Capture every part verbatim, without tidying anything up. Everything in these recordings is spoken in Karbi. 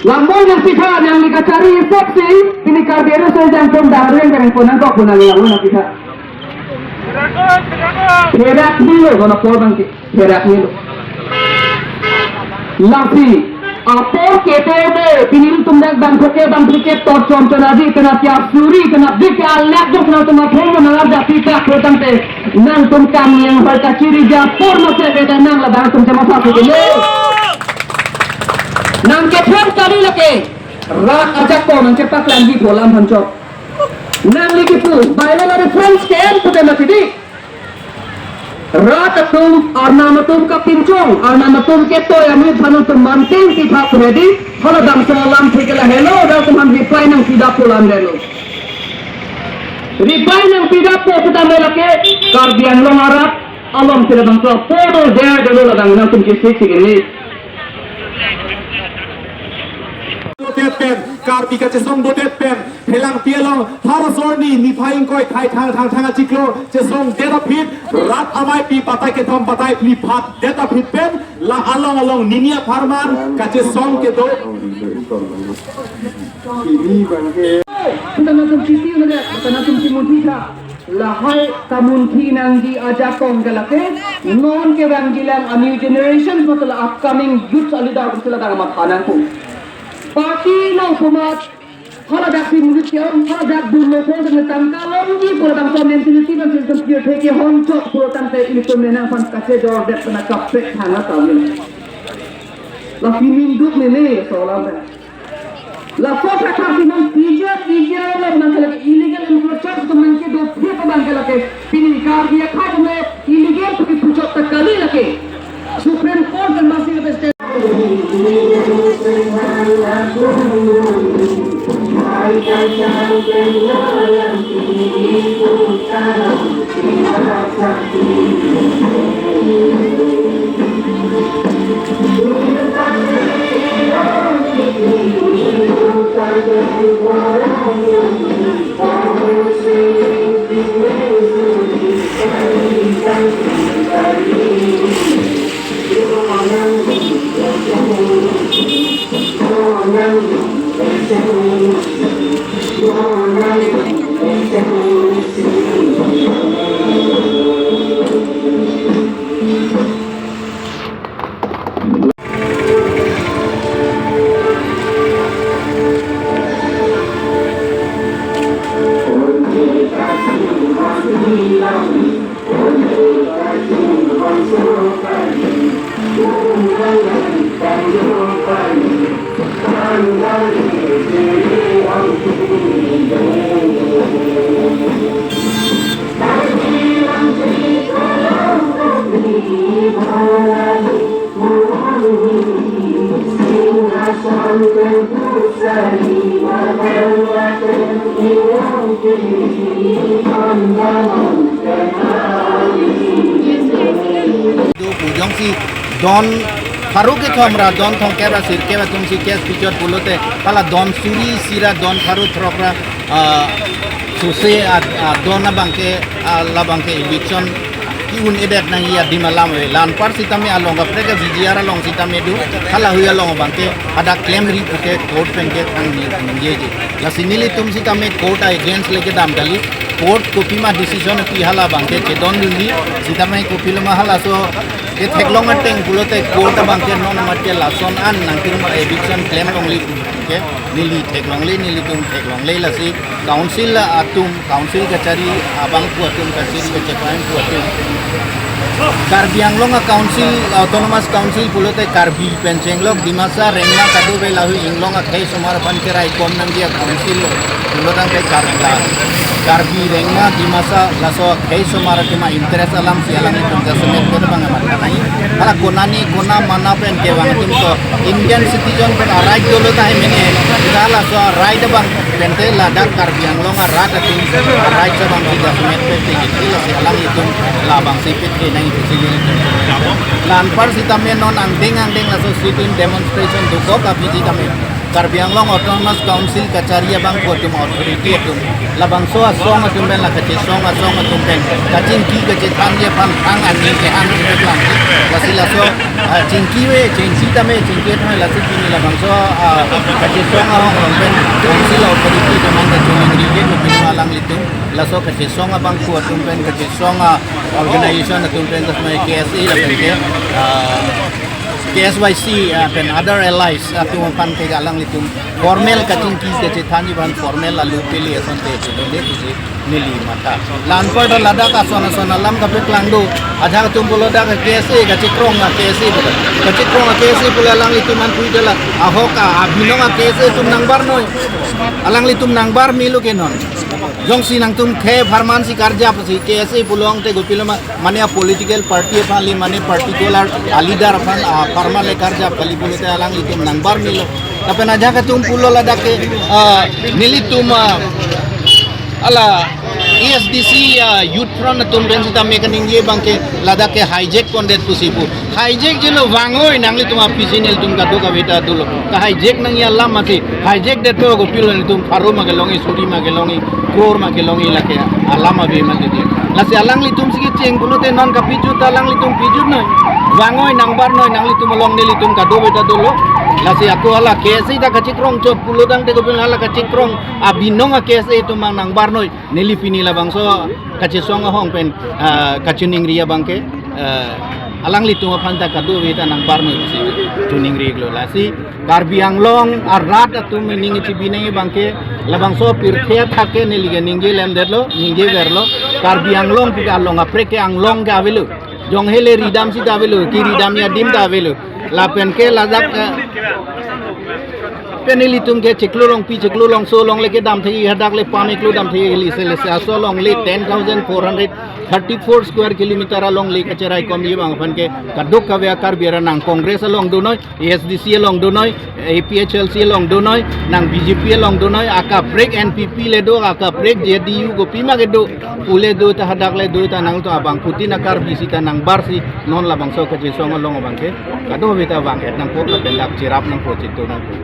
Lamboi nangpitha, nangli kachari seksi, pini Karbi Riso Nimso Jangpon dang reng karen ponang kok ponang lamboi nangpitha. Herak hilo, kono por bangke, herak hilo. Lasi, apor keto me, pini ilitum dak bang koke bang kriket tot chom chom adi, kena tiap suri, kena dik alak jok nangtum akheng nang arja pita kotang te, nangtum kam yang bar kachiri ja por mase beda nang labang tum jama sa kele. Nangkethan kali lake, rat ajakong nangkepaklang di bolam hancok. Nangli kipu, Bible reference ke-en pute mati di. Rat atum, arnam atum kapinchong, arnam atum ketoi amit aphan atum manting pithak ready, hala bangso alamthe ke lahelo, dak atum aphan reply nangpidap pu alam delo. Reply nangpidap pu seta me lake, Karbi Anglong arat, along sila bangso, podo der delo labang nangtum kisik sik ini. Dodet pen, Karbi kachesong dodet pen, Phelangpi along, pharo sorni, niphai ingkoi, thai thang thang thang achiklo, chesong det aphi, rat ameipi batai kethom batai phli phat det aphi pen, la along along nini apharman, kachesong kedo. Kita nangtum chiti udah, kita nangtum chimunthi tha. Lahai kamunthi nangji ajakong ke lake, non kevangjilang a new generation, matlab upcoming youths a leader, sila dak matha nangpo. Party no format, hala dak si mulut ke om, hala dak dun lo pon, tangka longji, pura bangso mentality, bangso system, pure theke hon chok, pura tangte ilitum nangphan kachejor det, pernah kapek, thang atau ini. Lasi ningduk nene, solam pen. Laso kata siman pija pija lo nangkele illegal encroachment teman ke do dia teman ke lake pini Karbi akhai teman illegal pergi pucuk ta kali lake. Supreme Court dan masih ada stay. Do pu jongsi don pharo kethom ra don thomkep ra sirkep atum si case pichot pulote hala don suri isi ra don pharo throk ra, ah, sose a, a don abangke, ah, labangke eviction ki-un-edet nangji adim alam ave. La anpar sitame along kaprek a V G R along sitame do, halahui along abangke hadak klemri puke court pen ke thang ni ningjeje. Lasi nelitum sitame court a against le kedam kali, court kopima decision pi hala abangke chedondunji, sitame kopiloma halaso ketheklong ateng pulote court abangke non amat ke lason an nangtum eviction klem longle ke neli theklongle, nelitum theklongle. Lasi council atum, council kachari abang pu atum, kachari kachepaim pu atum. Karbi Anglong a council, autonomous council pulote Karbi pen chenglok, Dimasa, Rengma kadokave lahei inglong akhei osomar aphan keraikom nangji a council lo. Pulo tangte Kar-, la, Karbi, Rengma, Dimasa, laso akhei osomar atum a interest alam si alanglitum jasemet pen bang amat kanai. Hala konani, kona mana pen kevang atum to Indian citizen pen a right dolo tahai mene, kita laso a right abang pente ladak Karbi Anglong a rat atum a right abang kita semet pente gitu, lasi alanglitum labang si pit ke nang itu sini. La anpar sitame non angdeng angdeng laso sit-in demonstration dokok aphi sitame Karbi Anglong Autonomous Council kachari abangphu atum, authority atum, labangso asong atum pen, la kachesong asong atum pen kachingki kachethanji aphan thang aning kehang chepeklang. Lasi laso, ah, chingki ave, chingki tame, chingki tame, lasi pini labangso, ah, kachesong ahong along pen council authority atum an kachoningri ke, kopilo alanglitum, laso kachesong abangphu atum pen, kachesong, ah, organization atum pen, kasmai K S A lapen ke, ah, K S Y C, ah, pen other allies atum aphan ke alanglitum formal kachingki kachethanji aphan formal alu pele asonte chedonde pusi neli matha. La anparta ladak ason ason alam kapeklang do. Ajahak atum pulo dak K S A kachekrong a K S A pulo. Kachekrong a K S A pulo alanglitum an puitela. Ahok a abinong a K S A atum nangbar noi. Alanglitum nangbar melo ke non. Jongsi nangtum khei apharman si karjap si K S A pulo tangte kopilo ma, mane a political party aphan le, mane particular a leader aphan, ah, apharman le karjap kali pulote alanglitum nangbar melo. Lapen ajahak atum pulo ladak ke, ah, nelitum, ah, hala A S D C, ah, Youth Front atum pen sitame kaningje abangke ladak ke hijack pondet pusi pu. Hijack jelo vangoi, nanglitum apisi nelitum kadokave ta dolo. Ka hijack nangji alam mati, hijack detpo, kopilo nelitum pharo ma kelongji, suri ma kelongji, crore ma kelongji, lake alam ave mati dia. Lasi alanglitum si kecheng pulote non kapijut ta alanglitum pijut noi. Vangoi, nangbar noi, nanglitum along nelitum kadokave ta dolo. Lasi ako hala K S A ta kachekrong chot pulo tangte kopilo hala kachekrong abinong a K S A atum nangbar noi. Neli pini labangso kachesong ahong pen, ah, kachiningri abangke, ah, alanglitum aphan ta kadokave ta nangbar noi pusi chiningri lo. Lasi Karbi Anglong arat atum aning chibi nangji abangke, labangso pirthe athak ke neli ke ningje lemdetlo, ningje verlo. Karbi Anglong pu ke along kaprek ke Anglong ke avelo. Jong hele ridam sita avelo, keridamji adim ta avelo. Lapen ke ladak, eh, pen nelitum ke Chiklo Longpi, Chiklo Longso along le kedam thekji, hadak le pame klo dam thekji, lese lese aso along le ten thousand four hundred thirty-four square kilometer along le kacheraikomji abang aphan ke kadokave a Karbi arat nang Congress along do noi, A S D C along do noi, A P H L C along do noi, nang B J P along do noi, akaprek N P P le do, akaprek J D U kopima ke do, ule do ta hadak le do ta nangtum abangphutin a Karbi sita nangbar si non labangso kachesong along abangke kadokave ta vang-et nangpo, lapen dak cherap nangpo, cheto nangpo.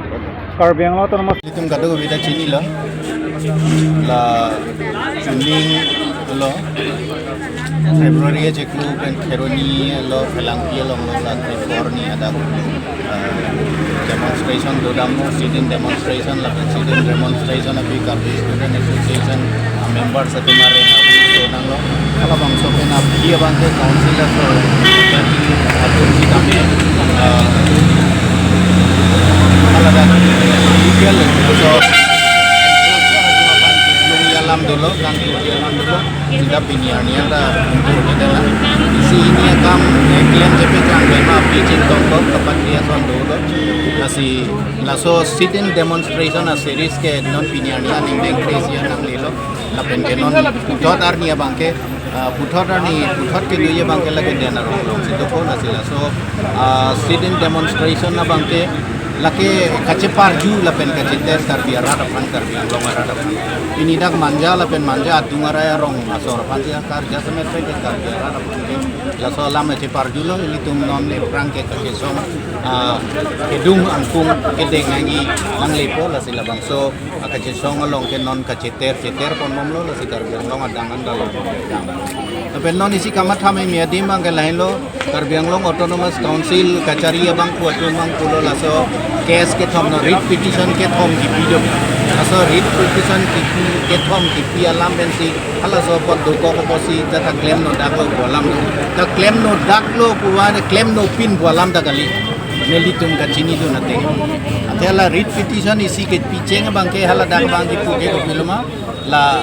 Karbi Anglong Autonomous. Nelitum kadokave ta chinilo. La Chuning lo, February achiklo pen Kheroni lo, Phelangpi along lo, la Kheroni adak, ah, demonstration dodamlo, sit-in demonstration, lapen sit-in demonstration aphi Karbi Student Association, ah, members atum areng atum so nanglo. Halabangso pen aphi abangke council aso, atum sitame, ah, haladak legal so, alam dolo, kan alam dolo. Sita pini arni anta untuk kita la. Isi ini akam, eh, klem chepeklang, bema pichin tongkok, kapat dia son dolo. Lasi laso sit-in demonstration a series ke non pini arni aning deng crazy anang lelo. Lapen ke non puthot arni abangke, ah, puthot arni, puthot kedoji abangke lake Dena Rong along si dokok, lasi laso, ah, sit-in demonstration abangke lake kacheparju lapen kacheter Karbi arat aphan, Karbi Anglong arat aphan. Pini dak Manja lapen Manja adung arai arong asor aphan si akarja semet pen ke Karbi arat aphan ke laso alam cheparjulo, ilitum non le prang ke kachesong, ah, kedung angkung kedeng nangji nanglepo, lasi labangso akachesong along ke non kacheter, cheter ponbomlo, lasi Karbi Anglong adang anta lo dang. Lapen non isi kamatha meme adim abangke lahenlo, Karbi Anglong Autonomous Council kachari abangphu atum abang pulo laso case kethom, non writ petition kethom kipi do. Laso writ petition kipi, kethom kipi alam pensi halaso apot dokok apotsi ta ta klemno daklo pu alam. Ta klemno daklo pu, ane klemno pin pu alam ta kali. Nelitum kachinidun ateng. Athe la writ petition isi kepicheng abangke haladak abang kipu ke kopilo ma, la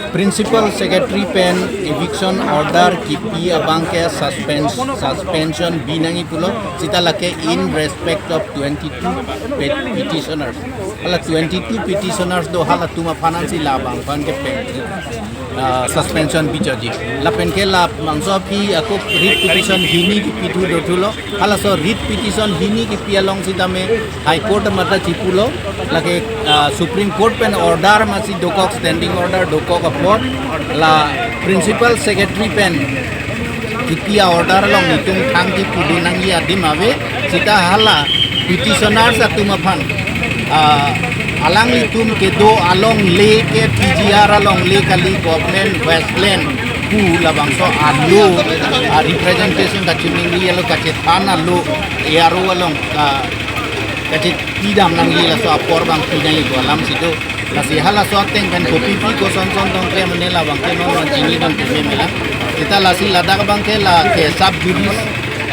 Principal Secretary pen eviction order kipi abangke suspens-, suspension bi nangji pulo, sita lake in respect of twenty-two pet-, petitioners. Hala twenty-two petitioners do, halatum aphan ansi labang aphan ke pen, ah, suspension bichaji. Lapen ke labangso aphi ako writ petition hini kipi thu do thulo. Halaso writ petition hini kipi along sitame High Court mata chipulo, lake, ah, Supreme Court pen order masi dokok, standing order dokok apot, la Principal Secretary pen kipi a order along itum thang kipu dun nangji adim ave, sita hala petitioners atum aphan Ah, alanglitum kedo alongle ke P G R alongle kali, government wasteland pu labangso alo, ah, representation kachiningri alo, kachethan alo, A R O along, ah, kachetidam nangji, laso apor abang pinai do alam si do. Lasi halaso ateng pen kopi pi koson son tongkre mane labang ke non non chinidun peme mela. Seta lasi ladak abang ke la ke sub judice,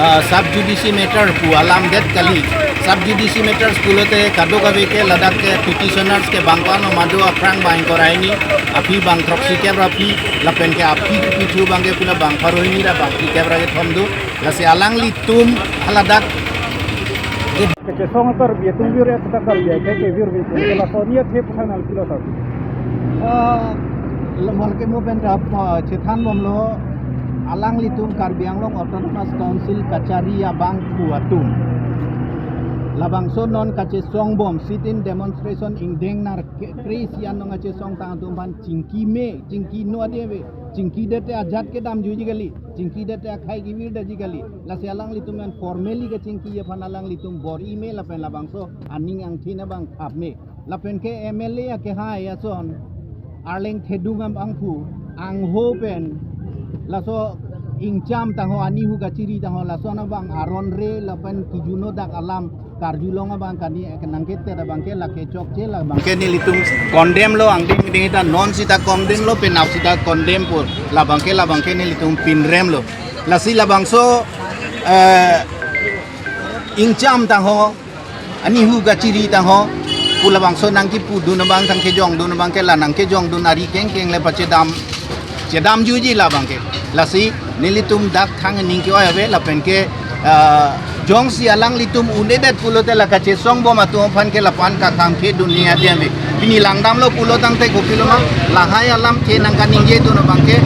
ah, sub judice matter pu alam det kali. Sub judice matters pulote kadokave ke ladak ke petitioners ke bang ko-an ma do, aphrang bang ingkoi ra hini, aphi bang throksi kep ra phi, lapen ke aphi ke pithu abang ke puna bang pharo hini ra bang phli kep ra kethom do. Lasi alanglitum haladak Kachesong Karbi atum virre seta Karbi akhei ke virve pu ke laso ni athe aphuthak nangpilo sir? Ah, lamar ke mo pen ta, ah, chethan bomlo, alanglitum Karbi Anglong Autonomous Council kachari abangphu atum. Labangso non kachesong bom sit-in demonstration ingdeng nar ke kre isi anong kachesong tang atum aphan chingki me, chingki no ade ave, chingki det te ajat kedam juji kali, chingki det te akhei kevirdaji kali. Lasi alanglitum an formally kachingki aphan alanglitum bor-i me lapen labangso aning angthin abang thap me. Lapen ke M L A akehai ason Arleng Thedung abangphu angho pen laso ingcham tangho, anihu kachiri tangho, lason abang aron re lapen kijuno dak alam karjulong abang kani nangketet abang ke lake chokche labang ke nelitum condemn lo, angdeng ding ta non seta condemn lo, penap seta condemn po, labang ke labang ke nelitum pinrem lo. Lasi labangso, eh, ingcham tangho, anihu kachiri tangho pu labangso nangkipudun abang, nangkejongdun abang ke la nangkejongdun ari kengkeng le pachedam, chedam juji labang ke. Lasi nelitum dak thang ning ke-oi ave lapen ke, ah, jongsi alanglitum un-edet pulote la kachesong bom atum aphan ke lapu-an kakhang kedun ni ade ave. Pini langdamlo pulo tangte kopilo ma, lahai alam ke nangkaningjedun abang ke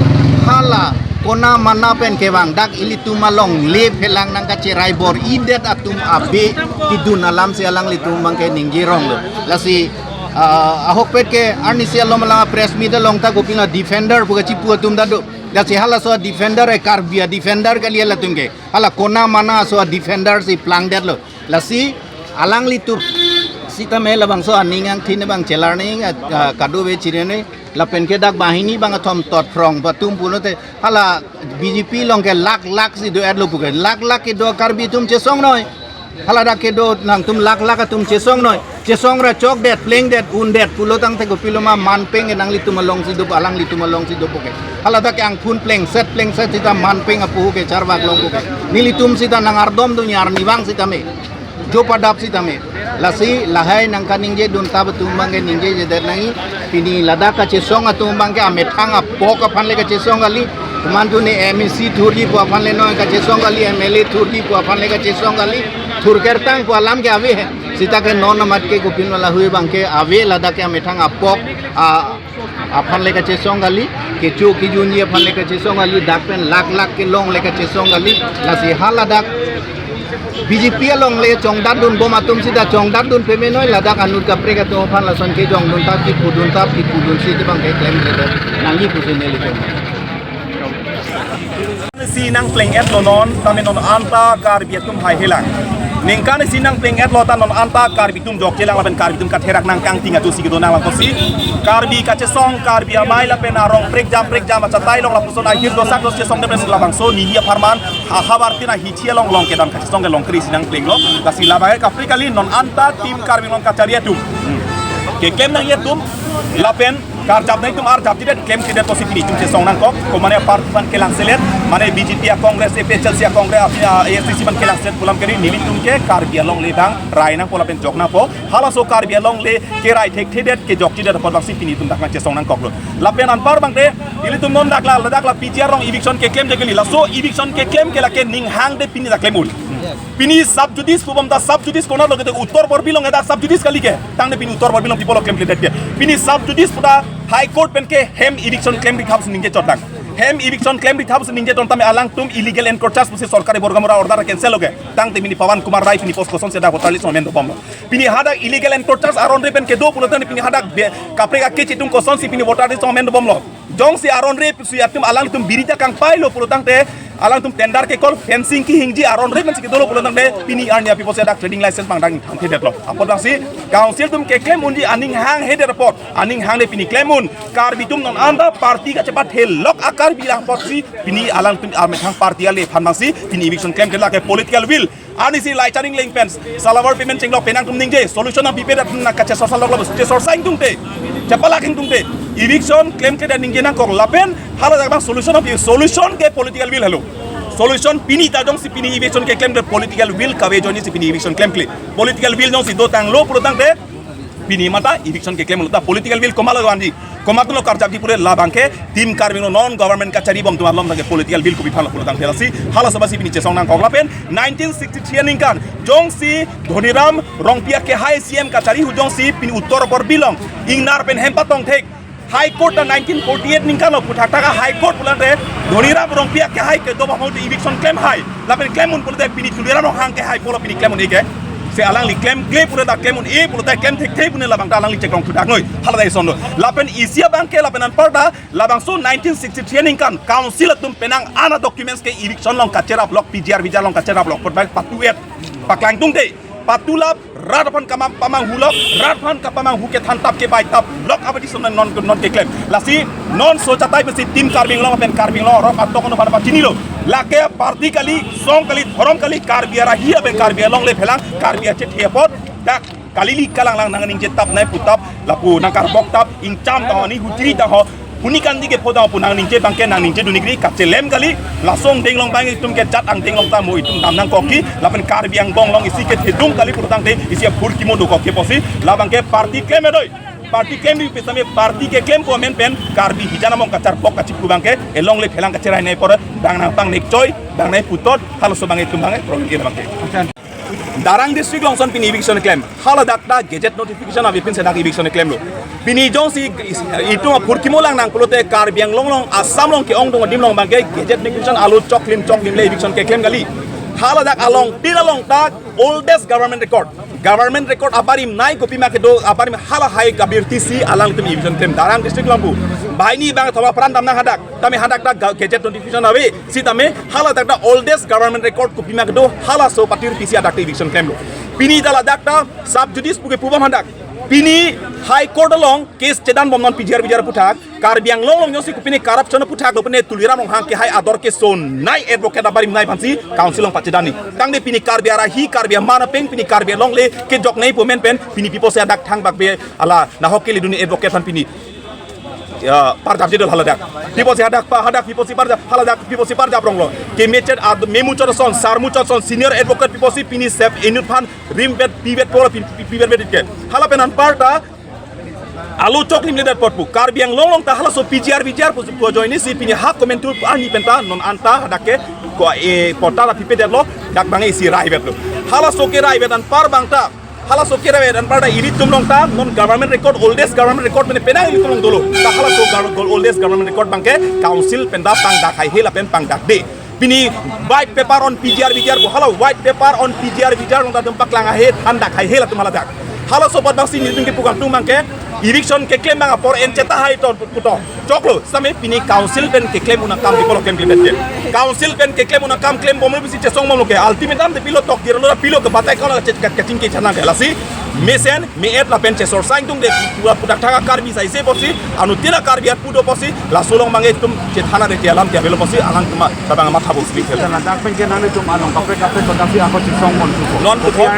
hala kona mana pen kevang dak ilitum alongle phelang nangkacherai bor-idet atum abe kedun alam si alanglitum abang ke ningje rong lo. Lasi, ah, ahokpet ke arnisi alom alang press meet along ta kopilo defender pu kachipu atum ta do. Lasi halaso defender e Karbi a-defender kali halatum ke. Hala kona mana aso a-defender si plangdetlo. Lasi alanglitum sitame labangso aning angthin abang chelar ni, ah, kadokave chirine lapen ke dak banghini bangkethom thot phrong atum pulote hala B J P along ke lakh lakh si do-etlo pu ke. Lakh lakh kedo Karbi atum chesong noi. Hala dak kedo nangtum lakh lakh atum chesong noi. Chesong ra chokdet, plengdet, undet pulo tangte kopilo ma, manpeng ke nanglitum along si do, alanglitum along si do pu ke. Hala dak ke angphun plengset plengset seta manpeng apu ke charvak long pu ke. Nelitum seta nang-ardomdun arnivang sitame, jo padap sitame. Lasi lahai nangkaningjedun ta atum abang ke ningjejedet nangji. Pini ladak kachesong atum abang ke amethang apok aphan le kachesong kali. Komantu ne M A C thurji pu aphan le noi kachesong kali, M L A thurji pu aphan le kachesong kali. Thur kertang pu alam ke ave he. Seta ke non amat ke kopin wala hui abang ke ave, ladak ke amethang apok, a, aphan le kachesong kali, kecho kejunji aphan le kachesong kali, dak pen lakh lakh kelong le kachesong kali. Lasi haladak B J P alongle chongdatdun bom atum seta chongdatdun peme noi, ladak anut kaprek atum aphan lason kejongdun ta, kipudun ta, kipudun si abang ke klemkledet nangji pusi nelitum. Si nangpleng-etlo non, tame non anta Karbi atum haihelang. Ningkan si nangpleng-etlo ta non anta Karbi atum jokchelang lapen Karbi atum katherak nangkangting ajo si kedo nanglang kosi. Karbi kachesong, Karbi amei lapen arong prekjam prekjam achatai along lapuson ahir dosak dos chesong dem labangso neli apharman ha havar tina hichi along long kedam kachesong kelong kre si nangplenglo. Lasi labang ke kaprek kali non anta team Karbi Anglong kachari atum. Keklem nangji atum lapen karjap nangji atum arjapjidet, klemkledet kosi pini itum chesong nangkok, komane party aphan kelangselet, mane B J P a Congress, A P H L C a Congress, A S D C aphan kelangselet pu alam kali, nelitum ke Karbi alongle abang rai nangpo lapen jok nangpo, halaso Karbi alongle kerai thekthedet kejokjidet apot abang si pini itum dak nangchesong nangkoklo. Lapen anpar abang te, ilitum non dak la, dak la P G R along eviction keklemji kali, laso eviction keklem ke lake ning hangde pini dak klem un. Pini sub judice pu bom ta sub judice konat lo kete, Uttar Borbil along dak sub judice kali ke. Tangte pini Uttar Borbil along pi apotlo klemkledet ke. Pini sub judice pu ta High Court pen ke hem eviction klemri thap si ningje chotlang. Hem eviction klemri thap si ningje chot tame alangtum illegal encroachers pusi sorkari borgamura order cancel lo ke. Tangte pini Pawan Kumar Rai pini post kosonsi dak voter list amen dobomlo. Pini hadak illegal encroachers aron re pen kedo pulo tangte pini hadak be-, kaprek akeche atum kosonsi pini voter list amen dobomlo. Jongsi aron re pusi atum alangtum biri ta kangpailo pulo tangte Alangtum tender kekol, fencing kehingji aron re men si kedolo pulo tangte pini arni aphi pusi dak trading license pangdang thangthedetlo. Apot bangsi council atum keklem unji aning hanghedet apot, aning hangde pini klem un. Karbi atum non anta party kachepathelok a-Karbi lang apotsi pini alangtum amethang party ale aphan bangsi pini eviction klemkle, lake political will. Arnisi lai charing leng pen salavar payment chenglok pen nangtum ningje solution abipe dat na kache sosal lok lo, che sorsang tungte, chepalak hing tungte, eviction klemkledet ningje nangkok lapen hala dak bang solution abipe, solution ke political will helo. Solution pini ta jongsi pini eviction keklemkle, political will kave ajoine si pini eviction klemkle. Political will jongsi dotanglo pulo tangte pini mata eviction keklem lo ta political will komat lo vanji, komat lo karjapji pule labang ke Team Karbi Anglong non government kachari bom atum alom tangte political will kopi aphan lo pulo tangte lasi halaso basi pini chesong nangkok lapen nineteen sixty-three aningkan jongsi Dhoniram Rongpi akehai C M kachari hu jongsi pini uttor apor bilong ingnar pen hem patong thek High Court ta nineteen forty-eight aningkan lo puthak thak a High Court pulo tangte Dhoniram Rongpi akehai kedo bom atum eviction klem hai. Lapen klem un pulote pini Tuliram Ronghang kehai pulo pini klem un-e ke. Se alangli klemkle pulote klem un-e pulote klem thekthe pune labang ta alangli chekrong thudak noi. Hala dai sondo. Lapen isi abang ke lapen anparta labangso nineteen sixty-three aningkan council atum penang ana documents ke eviction along kacherap lok, P G R V G R along kacherap lok apot bang patu-et paklang tungte. Patulap rat aphan kamang pamanghu lok, rat aphan kapamanghu kethan tap kebai tap lok abadi som non non keklem. Lasi non socha tai besi Team Karbi Anglong pen Karbi Anglong rok atok ono pada pachinilo. Lake party kali, song kali, dhorom kali, Karbi arahi pen Karbi alongle phelang, Karbi achethe apot dak kali li kalang lang nang ningje tap nai putap lapu nang karbok tap ingcham ta ho ni hutri ta ho. Huni kandi ke phoda pu nang ningje bangke nang ningje dunikri kachelem kali. Laso angdeng along bang itum ke jat angdeng along ta mo itum dam nangkok ke lapen Karbi angbong along isi ke thedung kali pulo tangte isi aphur kimo dokok ke pusi labang ke party klem edoi. Party klem di pisame party keklem pu amen pen Karbi hijan among kacharbok kachiphu bangke elongle phelang kacherai nai apor bang nang pang nek choi bang nai putot halaso bang itum bang problem ke bangke. Darang district along son pini eviction klem. Hala dak ta gazette notification ave pinsi dak eviction klemlo. Pini jongsi itum aphur kimo lang nang pulote Karbi Anglong along Assam along ke-ongdung adim along bangke gazette notification alo choklim choklim le eviction keklem kali. Hala dak along tin along ta oldest government record. Government record abarim nai kopima kedo abarim hala hai kabirti si alangtum eviction klem Darang district along pu. Banghini bang thoma pran dam nang hadak. Tame hadak ta ga- gazette notification ave. Sitame hala dak ta oldest government record kopima kedo halaso patir pisi adak ta eviction klemlo. Pini ta ladak ta sub judice pu ke pu bom hadak. Pini High Court along case chedan bom non P G R V G R aputhak. Karbi Anglong along jongsi kopine corruption aputhak lo pine Tuliram Ronghang kehai ador keso nai advocate abarim nai aphansi council along pachedan ni. Tangte pini Karbi arahi Karbi aman apeng pini Karbi alongle kejok nai pu amen pen pini pi pusi adak thangbak be ala nahok kele duni advocate aphan pini. Ya, parjap jedol haladak. Pi pusi hadak pa, hadak pi pusi parjap, haladak pi pusi parjap ronglo. Ke mechet ad memuchot ason, sar muchot ason, senior advocate pi pusi pini sep inut aphan rimbet pivet polo pi- pi- pivet betit ke. Hala pen anparta alo choklim ledet apot pu. Karbi Anglong along ta halaso P G R V G R pu pu ajoine si pini hak komentu arni penta non anta hadak ke ko e pota la pipe detlo dak bang isi rai vetlo. Halaso kerai vet anpar bang ta Halaso kerai vet anparta ilitum along ta non government record oldest government record mene penang ilitum along dolo. Ta halaso gov- oldest government record bangke council penta pangdak haihe lapen pangdakde. Pini white paper on P G R V G R pu hala white paper on P G R V G R along ta dum paklang ahe thandak haihe latum haladak. Halaso apot bangsi nelitum kepu kangtung bangke eviction keklem bang apor en cheta hai ton puto. Choklo, sitame pini council pen keklem un akam di polo klem klem klem. Council pen keklem un akam klem bomlo bisi chesong bomlo ke. Ultimatum de pilo tok dir lo pilo ke batai kono ke kaching ke chana ke lasi. Mesen, me-et lapen chesor saing tung de pura pudak thaka Karbi sai se posi, anu tila Karbi at pudo posi, laso along bang etum chethana de ke alam ke avelo posi, alangtum sabang matha bos di. Sana dak pen ke nangtum along kaprek kaprek kota si ako chesong mon tu. Non puthot,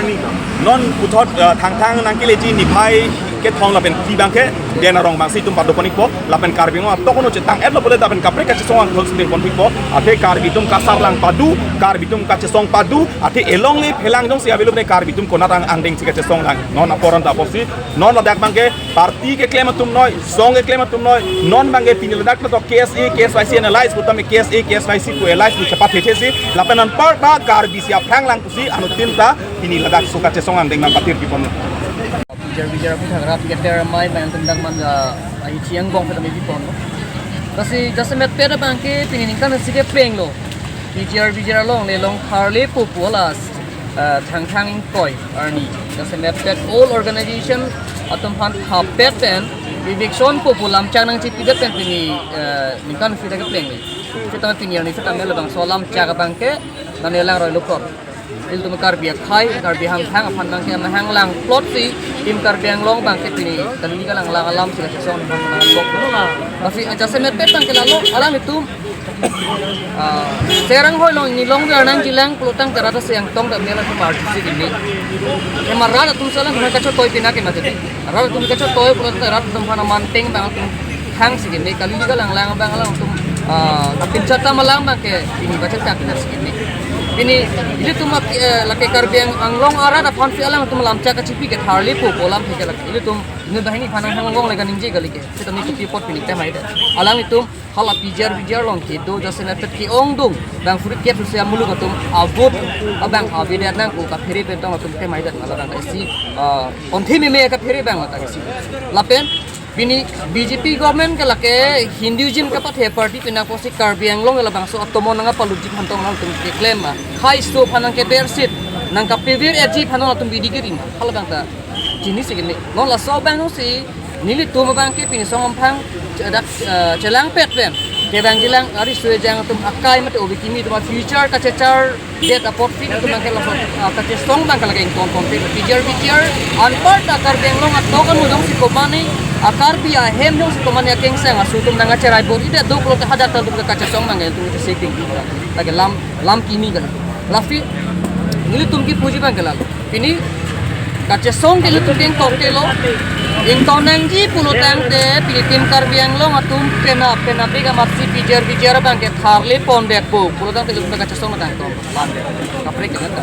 non puthot, eh, thangthang nangkeleji niphai kethom lapen phli bangke, den arong bangsi itum pado ponpo, lapen Karbi Anglong atok kono chetang-et lo pule lapen kaprek kachesong angthol suding ponpo, athe Karbi atum kasarlang padu, Karbi atum kachesong padu, athe elongle phelang jongsi avelo pune Karbi atum konat ang angdeng si kachesong lang, non aporan ta aposi, non ladak bangke, party keklem atum noi, song keklem atum noi, non bangke pini ladak to K S A, K S Y C analyze, kutame K S A, K S Y C pu analyze pu chepat heche si, lapen anparta Karbi si aphrang lang pusi, anuttin ta, pini ladak so kachesong angdeng nangpathir pipon. Bijar bijar aputhak rat keter amei bang tendang man ga ai chiang bong kata megi pon. Lasi jasemet pet abangke pini ningkan si keplenglo. Bijar bijar alongle long harle popo alas, eh, thangthang ingkoi arni. Jasemet pet all organization atum aphan thap pet pen eviction popo lamchang nangchipidet pen pini, eh, ningkan si ta keplengle. Seta pini arni seta me labangso alam chak abangke nane langroi lukor. Ilitum Karbi akhei, Karbi hamphang aphan abangke mahang lang plot si, Team Karbi Anglong abangke pini kali kalanglang alam si kachesong aphan nang bok. Lasi jasemet abangke lalo, alanglitum, ah, Serang hoi along, ni along biar nangjilang, pulotangte rat asi angtong ta mela tu party si kini. Ema rat atum selang kachotoi pina ke mati. Rat atum kachotoi, pulotangte rat atum aphan amanteng abang atum hang si kini, kali kalanglang abang alangtum, ah, kapinchot ta malang abangke pini bachak chak na si kini. Pini ilitum ak-, eh, lake Karbi Ang-, Anglong arat aphan si alangtum lamchak kachipi ke tharli pu pu alam ke lake ilitum, ini banghini aphan nang hangongle kaningje kali ke. Seta ni kopi apot pini temai det. Alanglitum hala P G R V G R along kedo jasemet ke-ongdung abang suri kep susia muluk atum a-vote abang avedet nang ko kaphere pen tong atum temai det, mala abang isi, ah, konthi meme kaphere abang mata isi. Lapen pini B J P government ke lake Hinduism kapathe party pina pusi Karbi Anglong ke labangso atomon nang apalutji aphan tong nangtum keklem ma. Khei so aphan nang kebersit, nang kapevir etji aphan nangtum bidi kiri ma. Hala abang ta chini si kini. Non laso abang si nelitum abangke pini song amphang chedak, eh, chelangpet pen kevang jilang ari sue jang atum akai mate obi kimi atum future kachechar det apot pini atum abangke laso, ah, kachesong abangke lake ington ponpe. P G R V G R anparta Karbi Anglong atok anu jongsi komane, a Karbi ahem jongsi komane akengsang aso atum nang acherai bor-idet do pulote hadak ta atum kachesong abangke atum isi ting lake lam, lam kimi kan. Lasi nelitum kipuji abangke lalo. Pini kachesong ke ilitum ke ingtong telo. Ingtong nangji pulotangte pini Team Karbi Anglong atum pena pena bega mapsi P G R V G R abangke tharli pondetpo pulotangte ilitum kachesong tangtong. Kaprek ke ta.